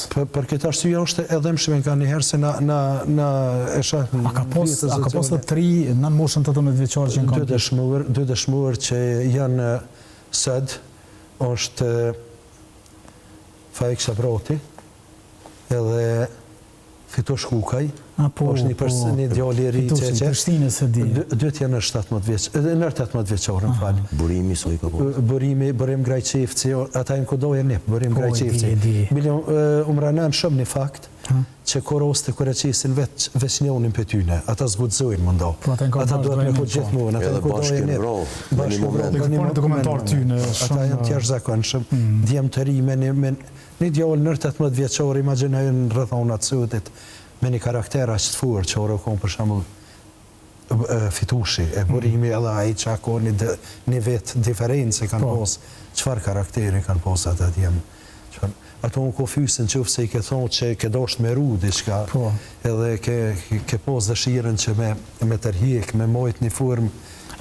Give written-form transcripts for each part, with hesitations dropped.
Për, për këtë arsye është e dhembshme nganjëherë se na na na e shoh A ka pas a ka pas të ri nën moshën 18 vjeçare që janë dy dëshmorë, dy dëshmorë që janë sot është Faik Shabrati edhe Fitush Kukaj, A, po, është një po, pers, një djalë i ri që Fitushi, që Prishtinës e di. Dy, dytë janë në 17 vjeç, edhe në 18 vjeçorë, më fal. Burimi sa i ka pas? Burimi, Burim Grajçevci, ata janë kudo e nip, Burim Po, e di, Grajçevci. e di. Bile, u mranon shumë një fakt, që ko raste kur e qesin veç, veç njonin prej tyne, ata s'guxojnë me nda. Po, ata janë Ata bashkë duhet me dhe ku nip, po. gjithmonë, ata Edhe janë kudo bashkë e janë nip. vra, në një Bashkë janë vra, moment. në Dhe një ka dokumentar moment. tyne, Ata shumë, janë të jashtëzakonshëm, djem të ri me një, me Një djalë nër 18 vjeçor, imagjinojeni në rrethana të sotit, me një karakter aq të fortë që ora kon për shembull Fitushi, e Burimi edhe ai që ka një, një vit diferencë kanë Po. pas, çfarë karakteri kanë pas ata djem. Çfarë ato unë ko fysin qoftë se i ke thonë që ke dasht me ru diçka, Po. edhe ke, ke pas dëshirën që me, me tërhjek, me mojt një formë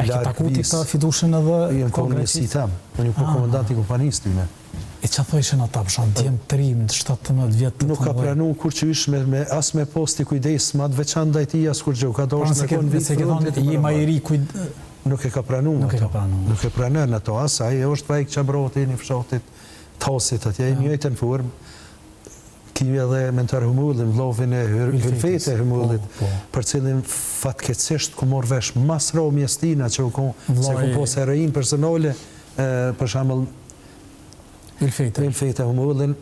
A i ke larg taku ti vis. këta Fitushin edhe Jam ko konë një Grajçevci? si tam, unë jam Ah. komandant i kompanisë tyne. E ça thojshin ata, për shembull, djem të ri, 17 vjet, Nuk ka 18. pranu kurqysh me, me as me pas ti kujdes ma të veçantë ndaj tij as kurgjë, ka Pra dashur nëse me ke kon nëse ke frontit thonë e je ma i barabartë. ri kujd Nuk e ka pranu Nuk e ato. ka pranu. Nuk e pranon ato, as ai është Faik Çabrati një fshatit Tasit atje, i njëjtën formë. Ki edhe Mentor Humullin, vllovin e Hylfetës. Hylfete Humullit, Po, po. për cilin fatkeqësisht ku morr vesh mas romjes tina që u kon, se ku Vllai- pos heroin personale, e, për shembull Hylfete. Hylfete Humullin,